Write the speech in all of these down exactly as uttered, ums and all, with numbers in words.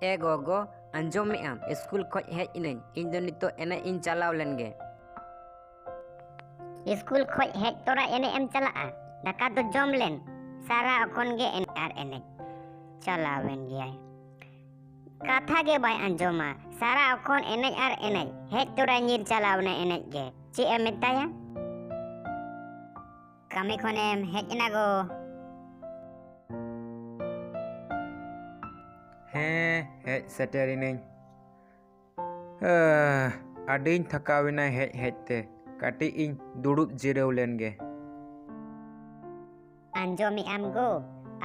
ᱮ ᱜᱚᱜᱚ, ᱟᱸᱡᱚᱢᱮᱜ ᱟᱢ? ᱥᱠᱩᱞ ᱠᱷᱚᱡ ᱦᱮᱡ ᱮᱱᱟᱹᱧ, ᱤᱧ ᱫᱚ ᱱᱤᱛᱚᱜ ᱮᱱᱮᱡ ᱤᱧ ᱪᱟᱞᱟᱣ ᱞᱮᱱ ᱜᱮ᱾ ᱥᱠᱩᱞ ᱠᱷᱚᱡ ᱦᱮᱡ ᱛᱚᱨᱟ ᱮᱱᱮᱡ ᱮᱢ ᱪᱟᱞᱟᱜᱼᱟ? ᱫᱟᱠᱟ ᱫᱚ ᱡᱚᱢ ᱞᱮᱱ᱾ ᱥᱟᱨᱟ ᱚᱠᱷᱚᱱ ᱜᱮ ᱮᱱᱮᱡ ᱟᱨ ᱮᱱᱮᱡ᱾ ᱪᱟᱞᱟᱣᱮᱱ ᱜᱮᱭᱟᱭ᱾ ᱠᱟᱛᱷᱟ ᱜᱮ ᱵᱟᱭ ᱟᱸᱡᱚᱢᱟ᱾ ᱥᱟᱨᱟ ᱚᱠᱷᱚᱱ ᱮᱱᱮᱡ ᱟᱨ ᱮᱱᱮᱡ᱾ ᱦᱮᱡ ᱛᱚᱨᱟ ᱧᱤᱨ ᱪᱟᱞᱟᱣᱱᱟ ᱮᱱᱮᱡ ᱜᱮ᱾ ᱪᱮᱫ ᱮᱢ ᱢᱮᱛᱟᱭᱟ? ᱠᱟᱹᱢᱤ ᱠᱷᱚᱱᱮᱢ ᱦᱮᱡ ᱮᱱᱟ ᱜᱚ? ᱦᱮᱸ, ᱦᱮᱡ ᱥᱮᱴᱮᱨ ᱮᱱᱟᱹᱧ᱾ ᱟᱹᱰᱤᱧ ᱛᱷᱟᱠᱟᱣ ᱮᱱᱟ ᱦᱮᱡ ᱦᱮᱡ ᱛᱮ᱾ ᱠᱟᱹᱴᱤᱡ ᱤᱧ ᱫᱩᱲᱩᱵ ᱡᱤᱨᱟᱹᱣ ᱞᱮᱱ ᱜᱮ᱾ ᱟᱸᱡᱚᱢᱮᱜ ᱟᱢ ᱜᱚ,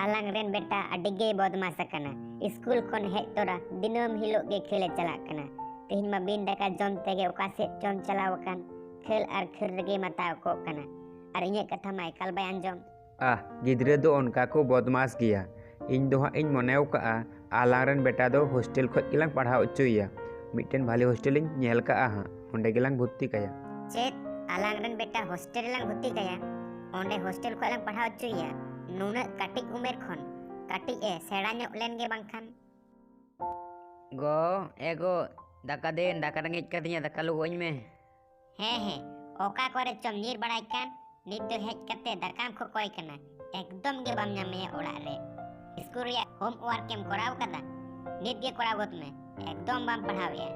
ᱟᱞᱟᱝ ᱨᱮᱱ ᱵᱮᱴᱟ ᱟᱹᱰᱤ ᱜᱮᱭ ᱵᱚᱫᱢᱟᱥ ᱟᱠᱟᱱᱟ᱾ ᱥᱠᱩᱞ ᱠᱷᱚᱱ ᱦᱮᱡ ᱛᱚᱨᱟ ᱫᱤᱱᱟᱹᱢ ᱦᱤᱞᱳᱜ ᱜᱮ ᱠᱷᱮᱞᱮ ᱪᱟᱞᱟᱜ ᱠᱟᱱᱟ᱾ ᱛᱮᱦᱮᱧ ᱢᱟ ᱵᱤᱱ ᱫᱟᱠᱟ ᱡᱚᱢ ᱛᱮᱜᱮ ᱚᱠᱟ ᱥᱮᱫ ᱪᱚᱝ ᱪᱟᱞᱟᱣ ᱟᱠᱟᱱ᱾ ᱠᱷᱮᱞ ᱟᱨ ᱠᱷᱮᱞ ᱨᱮᱜᱮ ᱢᱟᱛᱟᱣ ᱠᱚᱜ ᱠᱟᱱᱟ᱾ ᱟᱨ ᱤᱧᱟᱹᱜ ᱠᱟᱛᱷᱟ ᱢᱟ ᱮᱠᱟᱞ ᱵᱟᱭ ᱟᱸᱡᱚᱢ᱾ ᱟᱦ, ᱜᱤᱫᱽᱨᱟᱹ ᱫᱚ ᱚᱱᱠᱟ ᱠᱚ ᱵᱚᱫᱢᱟᱥ ᱜᱮᱭᱟ᱾ ᱤᱧ ᱫᱚ ᱦᱟᱸᱜ ᱤᱧ ᱢᱚᱱᱮ ᱟᱠᱟᱫᱼᱟ, ᱟᱞᱟᱝ ᱨᱮᱱ ᱵᱮᱴᱟ ᱫᱚ ᱦᱳᱥᱴᱮᱞ ᱠᱷᱚᱡ ᱜᱮᱞᱟᱝ ᱯᱟᱲᱦᱟᱣ ᱦᱚᱪᱚᱭᱮᱭᱟ᱾ ᱢᱤᱫᱴᱮᱱ ᱵᱷᱟᱞᱮ ᱦᱳᱥᱴᱮᱞ ᱤᱧ ᱧᱮᱞ ᱠᱟᱜᱼᱟ ᱦᱟᱸᱜ, ᱚᱸᱰᱮ ᱜᱮᱞᱟᱝ ᱵᱷᱚᱨᱛᱤ ᱠᱟᱭᱟ᱾ ᱪᱮᱫ? ᱟᱞᱟᱝ ᱨᱮᱱ ᱵᱮᱴᱟ ᱦᱳᱥᱴᱮᱞ ᱨᱮᱞᱟᱝ ᱵᱷᱚᱨᱛᱤ ᱠᱟᱭᱟ? ᱚᱸᱰᱮ ᱦᱳᱥᱴᱮᱞ ᱠᱷᱚᱡ ᱞᱟᱝ ᱯᱟᱲᱦᱟᱣ ᱦᱚᱪᱚᱭᱮᱭᱟ? ᱱᱩᱱᱟᱹᱜ ᱠᱟᱹᱴᱤᱡ ᱩᱢᱮᱨ ᱠᱷᱚᱱ? ᱠᱟᱹᱴᱤᱡ ᱮ ᱥᱮᱬᱟ ᱧᱚᱜ ᱞᱮᱱ ᱜᱮ ᱵᱟᱝᱠᱷᱟᱱ᱾ ᱜᱚ, ᱮ ᱜᱚ, ᱫᱟᱠᱟ ᱫᱮᱱ, ᱫᱟᱠᱟ ᱨᱮᱸᱜᱮᱡ ᱠᱟᱫᱤᱧᱟ, ᱫᱟᱠᱟ ᱞᱩ ᱟᱹᱧ ᱢᱮ᱾ ᱦᱮᱸ, ᱦᱮᱸ, ᱚᱠᱟ ᱠᱚᱨᱮ ᱪᱚᱢ ᱧᱤᱨ ᱵᱟᱲᱟᱭ ᱠᱟᱱ? ᱱᱤᱛ ᱫᱚ ᱦᱮᱡ ᱠᱟᱛᱮ ᱫᱟᱠᱟᱢ ᱠᱷᱚᱠᱚᱭ ᱠᱟᱱᱟ, ᱮᱠᱫᱚᱢ ᱜᱮ ᱵᱟᱢ ᱧᱟᱢᱮᱭᱟ ᱚᱲᱟᱜ ᱨᱮ᱾ ᱥᱠᱩᱞ ᱨᱮᱭᱟᱜ ᱦᱳᱢ ᱳᱣᱟᱨᱠ ᱮᱢ ᱠᱚᱨᱟᱣ ᱠᱟᱫᱟ? ᱱᱤᱛ ᱜᱮ ᱠᱚᱨᱟᱣ ᱜᱚᱫ ᱢᱮ, ᱮᱠᱫᱚᱢ ᱵᱟᱢ ᱯᱟᱲᱦᱟᱣᱮᱜᱼᱟ᱾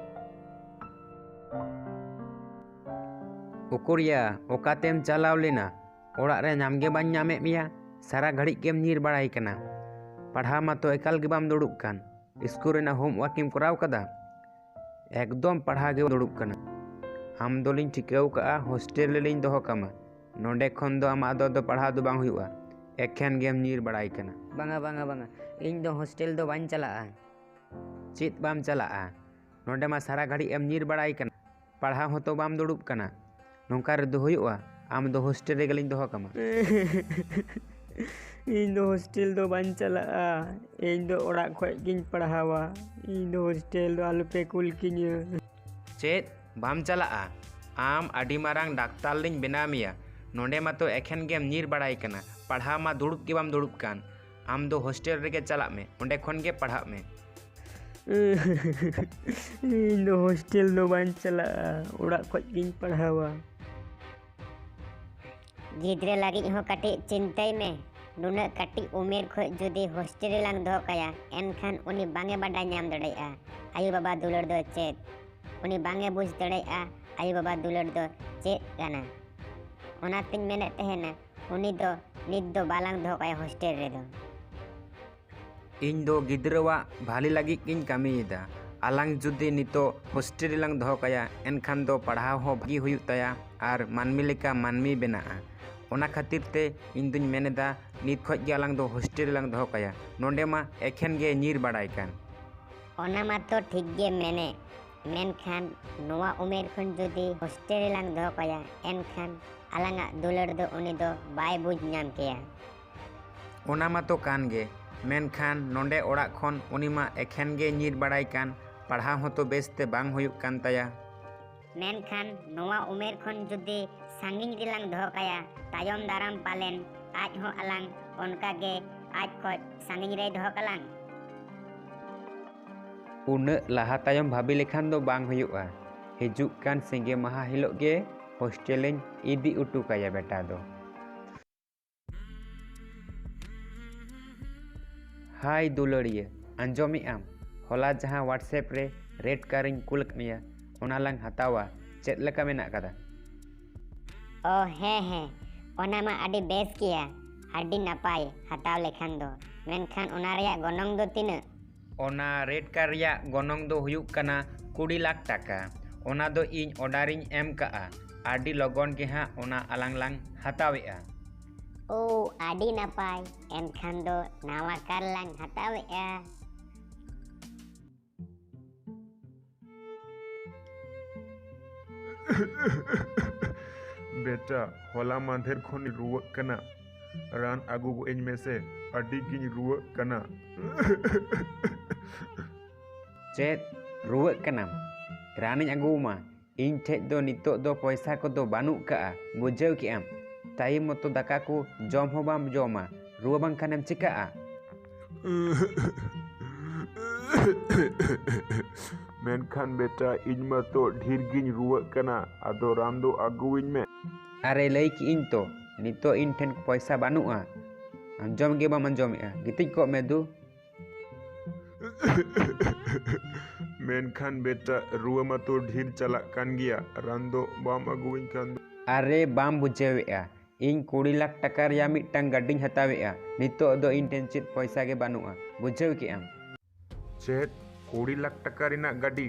ᱩᱠᱩᱨᱭᱟ, ᱚᱠᱟᱛᱮᱢ ᱪᱟᱞᱟᱣ ᱞᱮᱱᱟ? ᱚᱲᱟᱜ ᱨᱮ ᱧᱟᱢ ᱜᱮ ᱵᱟᱹᱧ ᱧᱟᱢᱮᱫ ᱢᱮᱭᱟ, ᱥᱟᱨᱟ ᱜᱷᱟᱹᱲᱤᱡ ᱜᱮᱢ ᱧᱤᱨ ᱵᱟᱲᱟᱭ ᱠᱟᱱᱟ᱾ ᱯᱟᱲᱦᱟᱣ ᱢᱟᱛᱚ ᱮᱠᱟᱞ ᱜᱮ ᱵᱟᱢ ᱫᱩᱲᱩᱵ ᱠᱟᱱ᱾ ᱥᱠᱩᱞ ᱨᱮᱱᱟᱜ ᱦᱳᱢ ᱳᱣᱟᱨᱠ ᱮᱢ ᱠᱚᱨᱟᱣ ᱠᱟᱫᱟ? ᱮᱠᱫᱚᱢ ᱯᱟᱲᱦᱟᱣ ᱜᱮ ᱫᱩᱲᱩᱵ ᱠᱟᱱᱟ᱾ ᱟᱢ ᱫᱚᱞᱤᱧ ᱴᱷᱤᱠᱟᱹᱣ ᱠᱟᱜᱼᱟ, ᱦᱳᱥᱴᱮᱞ ᱨᱮᱞᱤᱧ ᱫᱚᱦᱚ ᱠᱟᱢᱟ᱾ ᱱᱚᱸᱰᱮ ᱠᱷᱚᱱ ᱫᱚ ᱟᱢᱟᱜ ᱫᱚ ᱟᱫᱚ ᱯᱟᱲᱦᱟᱣ ᱫᱚ ᱵᱟᱝ ᱦᱩᱭᱩᱜᱼᱟ, ᱮᱠᱷᱮᱱ ᱜᱮᱢ ᱧᱤᱨ ᱵᱟᱲᱟᱭ ᱠᱟᱱᱟ᱾ ᱵᱟᱝᱟ, ᱵᱟᱝᱟ, ᱵᱟᱝᱟ, ᱤᱧ ᱫᱚ ᱦᱳᱥᱴᱮᱞ ᱫᱚ ᱵᱟᱹᱧ ᱪᱟᱞᱟᱜᱼᱟ᱾ ᱪᱮᱫ ᱵᱟᱢ ᱪᱟᱞᱟᱜᱼᱟ? ᱱᱚᱸᱰᱮ ᱢᱟ ᱥᱟᱨᱟ ᱜᱷᱟᱹᱲᱤᱡ ᱮᱢ ᱧᱤᱨ ᱵᱟᱲᱟᱭ ᱠᱟᱱᱟ, ᱯᱟᱲᱦᱟᱣ ᱦᱚᱸᱛᱚ ᱵᱟᱢ ᱫᱩᱲᱩᱵ ᱠᱟᱱᱟ᱾ ᱱᱚᱝᱠᱟ ᱨᱮᱫᱚ ᱦᱩᱭᱩᱜᱼᱟ? ᱟᱢ ᱫᱚ ᱦᱳᱥᱴᱮᱞ ᱨᱮᱜᱮ ᱞᱤᱧ ᱫᱚᱦᱚ ᱠᱟᱢᱟ᱾ ᱤᱧ ᱫᱚ ᱦᱳᱥᱴᱮᱞ ᱫᱚ ᱵᱟᱹᱧ ᱪᱟᱞᱟᱜᱼᱟ, ᱤᱧ ᱫᱚ ᱚᱲᱟᱜ ᱠᱷᱚᱡ ᱜᱤᱧ ᱯᱟᱲᱦᱟᱣᱟ, ᱤᱧ ᱫᱚ ᱦᱳᱥᱴᱮᱞ ᱫᱚ ᱟᱞᱚᱯᱮ ᱠᱩᱞ ᱠᱤᱧᱟᱹ᱾ ᱪᱮᱫ? ᱵᱟᱢ ᱪᱟᱞᱟᱜᱼᱟ? ᱟᱢ ᱟᱹᱰᱤ ᱢᱟᱨᱟᱝ ᱰᱟᱠᱛᱟᱨ ᱞᱤᱧ ᱵᱮᱱᱟᱣ ᱢᱮᱭᱟ, ᱱᱚᱸᱰᱮ ᱢᱟᱛᱚ ᱮᱠᱷᱮᱱ ᱜᱮᱢ ᱧᱤᱨ ᱵᱟᱲᱟᱭ ᱠᱟᱱᱟ, ᱯᱟᱲᱦᱟᱣ ᱢᱟ ᱫᱩᱲᱩᱵ ᱜᱮ ᱵᱟᱢ ᱫᱩᱲᱩᱵ ᱠᱟᱱ᱾ ᱟᱢ ᱫᱚ ᱦᱳᱥᱴᱮᱞ ᱨᱮᱜᱮ ᱪᱟᱞᱟᱜ ᱢᱮ, ᱚᱸᱰᱮ ᱠᱷᱚᱱ ᱜᱮ ᱯᱟᱲᱦᱟᱜ ᱢᱮ᱾ ᱤᱧ ᱫᱚ ᱦᱳᱥᱴᱮᱞ ᱫᱚ ᱵᱟᱹᱧ ᱪᱟᱞᱟᱜᱼᱟ, ᱚᱲᱟᱜ ᱠᱷᱚᱡ ᱜᱤᱧ ᱯᱟᱲᱦᱟᱣᱟ᱾ ᱜᱤᱫᱽᱨᱟᱹ ᱞᱟᱹᱜᱤᱫ ᱦᱚᱸ ᱠᱟᱹᱴᱤᱡ ᱪᱤᱱᱛᱟᱹᱭ ᱢᱮ᱾ ᱱᱩᱱᱟᱹᱜ ᱠᱟᱹᱴᱤᱡ ᱩᱢᱮᱨ ᱠᱷᱚᱡ ᱡᱩᱫᱤ ᱦᱳᱥᱴᱮᱞ ᱨᱮᱞᱟᱝ ᱫᱚᱦᱚ ᱠᱟᱭᱟ, ᱮᱱᱠᱷᱟᱱ ᱩᱱᱤ ᱵᱟᱝ ᱮ ᱵᱟᱰᱟᱭ ᱧᱟᱢ ᱫᱟᱲᱮᱭᱟᱜᱼᱟ ᱟᱭᱳᱼᱵᱟᱵᱟ ᱫᱩᱞᱟᱹᱲ ᱫᱚ ᱪᱮᱫ᱾ ᱩᱱᱤ ᱵᱟᱝ ᱮ ᱵᱩᱡᱽ ᱫᱟᱲᱮᱭᱟᱜᱼᱟ ᱟᱭᱳᱼᱵᱟᱵᱟ ᱫᱩᱞᱟᱹᱲ ᱫᱚ ᱪᱮᱫ ᱠᱟᱱᱟ᱾ ᱚᱱᱟᱛᱤᱧ ᱢᱮᱱᱮᱫ ᱛᱟᱦᱮᱱᱟ, ᱩᱱᱤ ᱫᱚ ᱱᱤᱛ ᱫᱚ ᱵᱟᱞᱟᱝ ᱫᱚᱦᱚ ᱠᱟᱭᱟ ᱦᱳᱥᱴᱮᱞ ᱨᱮᱫᱚ᱾ ᱤᱧ ᱫᱚ ᱜᱤᱫᱽᱨᱟᱹᱣᱟᱜ ᱵᱷᱟᱞᱤ ᱞᱟᱹᱜᱤᱫ ᱜᱤᱧ ᱠᱟᱹᱢᱤᱭᱮᱫᱟ᱾ ᱟᱞᱟᱝ ᱡᱩᱫᱤ ᱱᱤᱛᱚᱜ ᱦᱳᱥᱴᱮᱞ ᱨᱮᱞᱟᱝ ᱫᱚᱦᱚ ᱠᱟᱭᱟ, ᱮᱱᱠᱷᱟᱱ ᱫᱚ ᱯᱟᱲᱦᱟᱣ ᱦᱚᱸ ᱵᱷᱟᱹᱜᱤ ᱦᱩᱭᱩᱜ ᱛᱟᱭᱟ ᱟᱨ ᱢᱟᱹᱱᱢᱤ ᱞᱮᱠᱟ ᱢᱟᱹᱱᱢᱤ ᱵᱮᱱᱟᱜᱼᱟ᱾ ᱚᱱᱟ ᱠᱷᱟᱹᱛᱤᱨ ᱛᱮ ᱤᱧ ᱫᱩᱧ ᱢᱮᱱᱮᱫᱟ, ᱱᱤᱛ ᱠᱷᱚᱡ ᱜᱮ ᱟᱞᱟᱝ ᱫᱚ ᱦᱳᱥᱴᱮᱞ ᱨᱮᱞᱟᱝ ᱫᱚᱦᱚ ᱠᱟᱭᱟ᱾ ᱱᱚᱸᱰᱮ ᱢᱟ ᱮᱠᱷᱮᱱ ᱜᱮ ᱧᱤᱨ ᱵᱟᱲᱟᱭ ᱠᱟᱱ᱾ ᱚᱱᱟ ᱢᱟᱛᱚ ᱴᱷᱤᱠ ᱜᱮ ᱢᱮᱱᱮᱫ, ᱢᱮᱱᱠᱷᱟᱱ ᱱᱚᱣᱟ ᱩᱢᱮᱨ ᱠᱷᱚᱱ ᱡᱩᱫᱤ ᱦᱳᱥᱴᱮᱞ ᱨᱮᱞᱟᱝ ᱫᱚᱦᱚ ᱠᱟᱭᱟ, ᱮᱱᱠᱷᱟᱱ ᱟᱞᱟᱝᱟᱜ ᱫᱩᱞᱟᱹᱲ ᱫᱚ ᱩᱱᱤ ᱫᱚ ᱵᱟᱭ ᱵᱩᱡᱽ ᱧᱟᱢ ᱠᱮᱭᱟ᱾ ᱚᱱᱟ ᱢᱟᱛᱚ ᱠᱟᱱ ᱜᱮ, ᱢᱮᱱᱠᱷᱟᱱ ᱱᱚᱸᱰᱮ ᱚᱲᱟᱜ ᱠᱷᱚᱱ ᱩᱱᱤ ᱢᱟ ᱮᱠᱷᱮᱱ ᱜᱮ ᱧᱤᱨ ᱵᱟᱲᱟᱭ ᱠᱟᱱ, ᱯᱟᱲᱦᱟᱣ ᱦᱚᱸᱛᱚ ᱵᱮᱥ ᱛᱮ ᱵᱟᱝ ᱦᱩᱭᱩᱜ ᱠᱟᱱ ᱛᱟᱭᱟ᱾ ᱢᱮᱱᱠᱷᱟᱱ ᱱᱚᱣᱟ ᱩᱢᱮᱨ ᱠᱷᱚᱱ ᱡᱩᱫᱤ ᱥᱟᱺᱜᱤᱧ ᱨᱮᱞᱟᱝ ᱫᱚᱦᱚ ᱠᱟᱭᱟ, ᱛᱟᱭᱚᱢ ᱫᱟᱨᱟᱢ ᱯᱟᱞᱮᱱ ᱟᱡ ᱦᱚᱸ ᱟᱞᱟᱝ ᱚᱱᱠᱟ ᱜᱮ ᱟᱡ ᱠᱷᱚᱡ ᱥᱟᱺᱜᱤᱧ ᱨᱮᱭ ᱫᱚᱦᱚ ᱠᱟᱞᱟᱝ᱾ ᱩᱱᱟᱹᱜ ᱞᱟᱦᱟ ᱛᱟᱭᱚᱢ ᱵᱷᱟᱹᱵᱤ ᱞᱮᱠᱷᱟᱱ ᱫᱚ ᱵᱟᱝ ᱦᱩᱭᱩᱜᱼᱟ᱾ ᱦᱤᱡᱩᱜ ᱠᱟᱱ ᱥᱤᱸᱜᱮ ᱢᱟᱦᱟ ᱦᱤᱞᱳᱜ ᱜᱮ ᱦᱳᱥᱴᱮᱞᱤᱧ ᱤᱫᱤ ᱚᱴᱚ ᱠᱟᱭᱟ ᱵᱮᱴᱟ ᱫᱚ᱾ ᱦᱟᱭ ᱫᱩᱞᱟᱹᱲᱤᱭᱟᱹ, ᱟᱸᱡᱚᱢᱮᱜ ᱟᱢ? ᱦᱚᱞᱟ ᱡᱟᱦᱟᱸ WhatsApp ᱨᱮ ᱨᱮᱰ ᱠᱟᱨᱤᱧ ᱠᱩᱞ ᱟᱠᱟᱫ ᱢᱮᱭᱟ, ᱚᱱᱟ ᱞᱟᱝ ᱦᱟᱛᱟᱣᱟ᱾ ᱪᱮᱫ ᱞᱮᱠᱟ ᱢᱮᱱᱟᱜ ᱟᱠᱟᱫᱟ? ᱚ ᱦᱮᱸ ᱦᱮᱸ, ᱚᱱᱟ ᱢᱟ ᱟᱹᱰᱤ ᱵᱮᱥ ᱜᱮᱭᱟ, ᱟᱹᱰᱤ ᱱᱟᱯᱟᱭ ᱦᱟᱛᱟᱣ ᱞᱮᱠᱷᱟᱱ ᱫᱚ᱾ ᱢᱮᱱᱠᱷᱟᱱ ᱚᱱᱟ ᱨᱮᱭᱟᱜ ᱜᱚᱱᱚᱝ ᱫᱚ ᱛᱤᱱᱟᱹᱜ? ᱚᱱᱟ ᱨᱮᱰ ᱠᱟᱨ ᱨᱮᱭᱟᱜ ᱜᱚᱱᱚᱝ ᱫᱚ ᱦᱩᱭᱩᱜ ᱠᱟᱱᱟ ᱠᱩᱲᱤ ᱞᱟᱠᱷ ᱴᱟᱠᱟ᱾ ᱚᱱᱟ ᱫᱚ ᱤᱧ ᱚᱰᱟᱨᱤᱧ ᱮᱢ ᱠᱟᱜᱼᱟ, ᱟᱹᱰᱤ ᱞᱚᱜᱚᱱ ᱜᱮ ᱦᱟᱸᱜ ᱚᱱᱟ ᱟᱞᱟᱝ ᱞᱟᱝ ᱦᱟᱛᱟᱣᱮᱜᱼᱟ᱾ ᱳ, ᱟᱹᱰᱤ ᱱᱟᱯᱟᱭ, ᱮᱱᱠᱷᱟᱱ ᱫᱚ ᱱᱟᱣᱟ ᱠᱟᱨ ᱞᱟᱝ ᱦᱟᱛᱟᱣᱮᱜᱼᱟ᱾ ᱵᱮᱴᱟ, ᱦᱚᱞᱟ ᱢᱟᱫᱷᱮᱨ ᱠᱷᱚᱱ ᱨᱩᱣᱟᱹᱜ ᱠᱟᱱᱟ, ᱨᱟᱱ ᱟᱹᱜᱩ ᱜᱚᱜ ᱟᱹᱧ ᱢᱮᱥᱮ, ᱟᱹᱰᱤ ᱜᱤᱧ ᱨᱩᱣᱟᱹᱜ ᱠᱟᱱᱟ᱾ ᱪᱮᱫ, ᱨᱩᱣᱟᱹᱜ ᱠᱟᱱᱟᱢ? ᱨᱟᱱᱤᱧ ᱟᱹᱜᱩᱣᱟᱢᱟ᱾ ᱤᱧ ᱴᱷᱮᱡ ᱫᱚ ᱱᱤᱛᱚᱜ ᱫᱚ ᱯᱚᱭᱥᱟ ᱠᱚᱫᱚ ᱵᱟᱹᱱᱩᱜ ᱠᱟᱜᱼᱟ, ᱵᱩᱡᱷᱟᱹᱣ ᱠᱮᱜᱼᱟᱢ? ᱴᱟᱭᱤᱢ ᱢᱚᱛᱚ ᱫᱟᱠᱟ ᱠᱚ ᱡᱚᱢ ᱦᱚᱸ ᱵᱟᱢ ᱡᱚᱢᱟ, ᱨᱩᱣᱟᱹ ᱵᱟᱝᱠᱷᱟᱱᱮᱢ ᱪᱤᱠᱟᱹᱜᱼᱟ? ᱢᱮᱱᱠᱷᱟᱱ ᱵᱮᱴᱟ, ᱤᱧ ᱢᱟᱛᱚ ᱰᱷᱮᱨ ᱜᱤᱧ ᱨᱩᱣᱟᱹᱜ ᱠᱟᱱᱟ, ᱟᱫᱚ ᱨᱟᱱ ᱫᱚ ᱟᱹᱜᱩᱣᱟᱹᱧ ᱢᱮ᱾ ᱟᱨᱮ, ᱞᱟᱹᱭ ᱠᱮᱜ ᱤᱧ ᱛᱚ, ᱱᱤᱛᱚᱜ ᱤᱧ ᱴᱷᱮᱱ ᱯᱚᱭᱥᱟ ᱵᱟᱹᱱᱩᱜᱼᱟ᱾ ᱟᱸᱡᱚᱢ ᱜᱮ ᱵᱟᱢ ᱟᱸᱡᱚᱢᱮᱜᱼᱟ, ᱜᱤᱛᱤᱡ ᱠᱚᱜ ᱢᱮ ᱫᱩ᱾ ᱢᱮᱱᱠᱷᱟᱱ ᱵᱮᱴᱟ, ᱨᱩᱣᱟᱹ ᱢᱟᱛᱚ ᱰᱷᱮᱨ ᱪᱟᱞᱟᱜ ᱠᱟᱱ ᱜᱮᱭᱟ, ᱨᱟᱱ ᱫᱚ ᱵᱟᱢ ᱟᱹᱜᱩᱣᱟᱹᱧ ᱠᱷᱟᱱ ᱫᱚ᱾ ᱟᱨᱮ, ᱵᱟᱢ ᱵᱩᱡᱷᱟᱹᱣᱮᱜᱼᱟ, ᱤᱧ ᱠᱩᱲᱤ ᱞᱟᱠᱷ ᱴᱟᱠᱟ ᱨᱮᱭᱟᱜ ᱢᱤᱫᱴᱟᱝ ᱜᱟᱹᱰᱤᱧ ᱦᱟᱛᱟᱣᱮᱜᱼᱟ᱾ ᱱᱤᱛᱚᱜ ᱫᱚ ᱤᱧ ᱴᱷᱮᱱ ᱪᱮᱫ ᱯᱚᱭᱥᱟ ᱜᱮ ᱵᱟᱹᱱᱩᱜᱼᱟ, ᱵᱩᱡᱷᱟᱹᱣ ᱠᱮᱜᱼᱟᱢ? ᱪᱮᱫ, ᱠᱩᱲᱤ ᱞᱟᱠᱷ ᱴᱟᱠᱟ ᱨᱮᱱᱟᱜ ᱜᱟᱹᱰᱤ?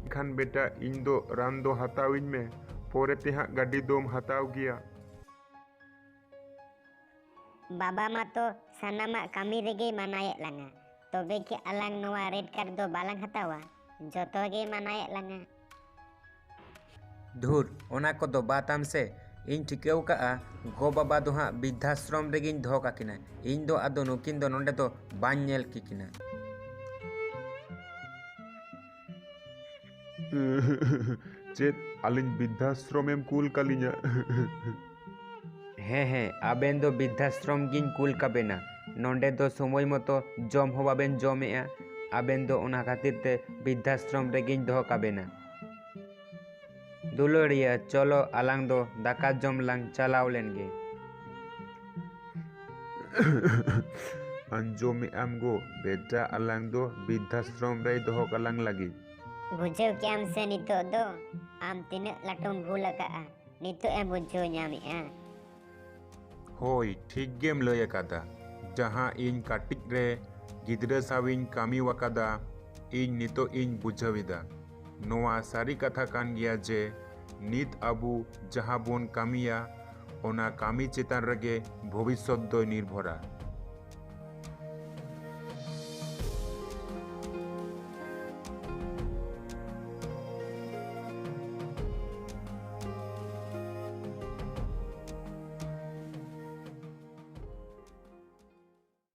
ᱮᱱᱠᱷᱟᱱ ᱵᱮᱴᱟ, ᱤᱧ ᱫᱚ ᱨᱟᱱ ᱫᱚ ᱦᱟᱛᱟᱣᱤᱧ ᱢᱮ, ᱯᱚᱨᱮ ᱛᱮ ᱦᱟᱸᱜ ᱜᱟᱹᱰᱤ ᱫᱚᱢ ᱦᱟᱛᱟᱣ ᱜᱮᱭᱟ᱾ ᱵᱟᱵᱟ ᱢᱟᱛᱚ ᱥᱟᱱᱟᱢᱟᱜ ᱠᱟᱹᱢᱤ ᱨᱮᱜᱮᱭ ᱢᱟᱱᱟᱭᱮᱫ ᱞᱟᱝᱟ, ᱛᱚᱵᱮ ᱠᱤ ᱟᱞᱟᱝ ᱱᱚᱣᱟ ᱨᱮᱰ ᱠᱟᱨᱰ ᱫᱚ ᱵᱟᱞᱟᱝ ᱦᱟᱛᱟᱣᱟ? ᱡᱚᱛᱚ ᱜᱮᱭ ᱢᱟᱱᱟᱭᱮᱫ ᱞᱟᱝᱟ᱾ ᱫᱷᱩᱨ, ᱚᱱᱟ ᱠᱚᱫᱚ ᱵᱟᱫ ᱟᱢ ᱥᱮ᱾ ᱤᱧ ᱴᱷᱤᱠᱟᱹᱣ ᱠᱟᱜᱼᱟ, ᱜᱚ ᱵᱟᱵᱟ ᱫᱚ ᱦᱟᱸᱜ ᱵᱤᱫᱽᱫᱷᱟᱥᱨᱚᱢ ᱨᱮᱜᱮᱧ ᱫᱚᱦᱚ ᱠᱟᱠᱤᱱᱟ᱾ ᱤᱧ ᱫᱚ ᱟᱫᱚ ᱱᱩᱠᱤᱱ ᱫᱚ ᱱᱚᱸᱰᱮ ᱫᱚ ᱵᱟᱹᱧ ᱧᱮᱞ ᱠᱤᱠᱤᱱᱟ᱾ ᱪᱮᱫ, ᱟᱹᱞᱤᱧ ᱵᱤᱫᱽᱫᱷᱟᱥᱨᱚᱢ ᱮᱢ ᱠᱩᱞ ᱠᱟᱞᱤᱧᱟ? ᱦᱮᱸ, ᱦᱮᱸ, ᱟᱵᱮᱱ ᱫᱚ ᱵᱤᱫᱽᱫᱷᱟᱥᱨᱚᱢ ᱜᱤᱧ ᱠᱩᱞ ᱠᱟᱵᱮᱱᱟ᱾ ᱱᱚᱸᱰᱮ ᱫᱚ ᱥᱚᱢᱚᱭ ᱢᱚᱛᱚ ᱡᱚᱢ ᱦᱚᱸ ᱵᱟᱵᱮᱱ ᱡᱚᱢᱮᱜᱼᱟ᱾ ᱟᱵᱮᱱ ᱫᱚ ᱚᱱᱟ ᱠᱷᱟᱹᱛᱤᱨ ᱛᱮ ᱵᱤᱫᱽᱫᱷᱟᱥᱨᱚᱢ ᱨᱮᱜᱤᱧ ᱫᱚᱦᱚ ᱠᱟᱵᱮᱱᱟ᱾ ᱫᱩᱞᱟᱹᱲᱤᱭᱟᱹ, ᱪᱚᱞᱚ ᱟᱞᱟᱝ ᱫᱚ ᱫᱟᱠᱟ ᱡᱚᱢ ᱞᱟᱝ ᱪᱟᱞᱟᱣ ᱞᱮᱱ ᱜᱮ᱾ ᱟᱸᱡᱚᱢᱮᱜ ᱟᱢ ᱜᱚ, ᱵᱮᱴᱟ ᱟᱞᱟᱝ ᱫᱚ ᱵᱤᱫᱽᱫᱷᱟᱥᱨᱚᱢ ᱨᱮᱭ ᱫᱚᱦᱚ ᱠᱟᱞᱟᱝ ᱞᱟᱹᱜᱤᱫ᱾ ᱵᱩᱡᱷᱟᱹᱣ ᱠᱮᱜ ᱟᱢ ᱥᱮ ᱱᱤᱛᱚᱜ ᱫᱚ ᱟᱢ ᱛᱤᱱᱟᱹᱜ ᱞᱟᱹᱴᱩᱢ ᱵᱷᱩᱞ ᱟᱠᱟᱜᱼᱟ? ᱱᱤᱛᱚᱜ ᱮᱢ ᱵᱩᱡᱷᱟᱹᱣ ᱧᱟᱢᱮᱜᱼᱟ? ᱦᱳᱭ, ᱴᱷᱤᱠ ᱜᱮᱢ ᱞᱟᱹᱭ ᱟᱠᱟᱫᱟ᱾ ᱡᱟᱦᱟᱸ ᱤᱧ ᱠᱟᱹᱴᱤᱡ ᱨᱮ ᱜᱤᱫᱽᱨᱟᱹ ᱥᱟᱶ ᱤᱧ ᱠᱟᱹᱢᱤ ᱟᱠᱟᱫᱟ, ᱤᱧ ᱱᱤᱛᱚᱜ ᱤᱧ ᱵᱩᱡᱷᱟᱹᱣ ᱮᱫᱟ᱾ ᱱᱚᱣᱟ ᱥᱟᱹᱨᱤ ᱠᱟᱛᱷᱟ ᱠᱟᱱ ᱜᱮᱭᱟ ᱡᱮ ᱱᱤᱛ ᱟᱵᱚ ᱡᱟᱦᱟᱸ ᱵᱚᱱ ᱠᱟᱹᱢᱤᱭᱟ, ᱚᱱᱟ ᱠᱟᱹᱢᱤ ᱪᱮᱛᱟᱱ ᱨᱮᱜᱮ ᱵᱷᱚᱵᱤᱥᱥᱚᱛ ᱫᱚᱭ ᱱᱤᱨᱵᱷᱚᱨᱟ᱾